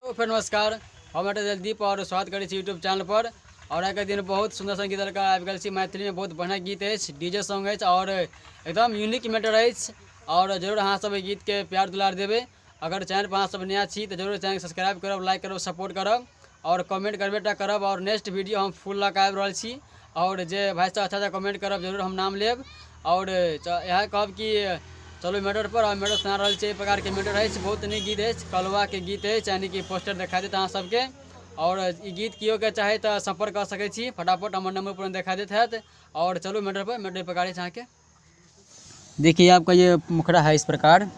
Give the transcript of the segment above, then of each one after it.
फेर नमस्कार, हम जलदीप और स्वागत करै छी यूट्यूब चैनल पर। और आइके दिन बहुत सुन्दर संगीत लड़का आबि गेल छी। मैथिलीमे बहुत बढ़िआँ गीत अछि, डीजे सॉन्ग अछि और एकदम यूनिक मैटर अछि। और जरूर अहाँ सब एहि गीतके प्यार दुलार देबै। अगर चैनल पर अहाँ सब नया छी तऽ जरूर चैनल सब्सक्राइब करब, लाइक करब, सपोर्ट करब और कमेंट करबे टा करब। और नेक्स्ट वीडियो हम फुल लऽ कऽ आबि रहल छी और जे भाइ सब अच्छा अच्छा कमेंट करब जरूर हम नाम लेब। और इएह कहब कि चलू मैटर पर। और मैटर सुना रहल छी, एहि प्रकारके मैटर अछि, बहुत नीक गीत अछि, कलुआके गीत अछि, यानी कि पोस्टर देखा देत अहाँ सबके। और ई गीत केओ के चाहे तऽ सम्पर्क कऽ सकै छी, फटाफट हमर नंबर पर देखा देत हैत। और चलू मैटर पर, मैटर प्रकार अछि अहाँके। देखिए आपका ये मुखड़ा है इस प्रकार।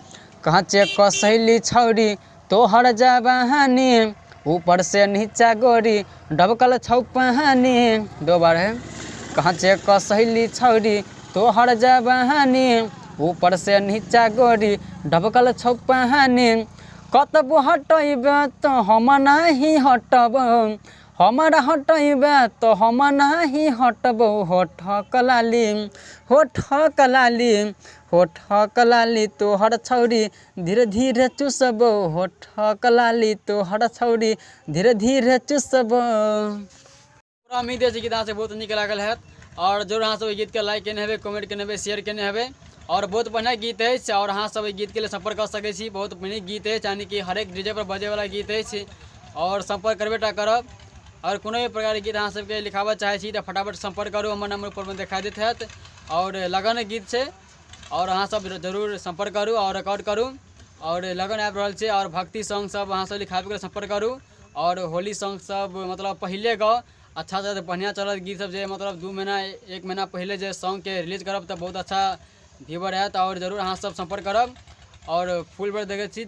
कहाँ चेक कसैली छौरी तोहर जवानी, ऊपर से नीचा गोरी डबकल छौ पहानी। दो बार है। कहाँ चेक कसैली छौरी तोहर जवानी, ऊपर से नीचा गोरी डबकल छौ पहानी। कतबो हटैबे तऽ हम नाही हटब, हमरा हटैबे तऽ हम नाही हटब। होठ कलाली, होठ कलाली, होठ कलाली तोहर छौरी धीरे धीरे चुसबो, होठ कलाली तोहर छौरी धीरे धीरे चुसबो। पूरा उम्मीद अछि गीत अहाँसँ बहुत नीक लागल हैत और जरूर अहाँ सब एहि गीतके लाइक केने हेबै, कमेंट केने हेबै, शेयर केने हेबै। और बहुत बढ़िआँ गीत अछि और अहाँ सब एहि गीतके लेल सम्पर्क कऽ सकै छी। बहुत नीक गीत अछि, यानी कि हरेक डीजे पर बजैवला गीत अछि और सम्पर्क करबे टा करब। और कोनो भी प्रकारके गीत अहाँ सबके लिखाबऽ चाहै छी तऽ फटाफट सम्पर्क करू, हमर नंबर ऊपरमे देखा दैत हैत। और लगन गीत छै और अहाँ सब जरूर सम्पर्क करू और रिकॉर्ड करू। और लगन आबि रहल छै और भक्ति सॉन्ग सब अहाँ सब लिखाबैके लेल सम्पर्क करू। और होली सॉन्ग सब मतलब पहिले गाउ, अच्छा से बढ़िआँ चलत गीत सब, जे मतलब 2 महीना 1 महीना पहिले जे सॉन्गके रिलीज करब तऽ बहुत अच्छा व्यूवर आयत। और जरूर अहाँ सब सम्पर्क करब। और फुल बेर देखै छी।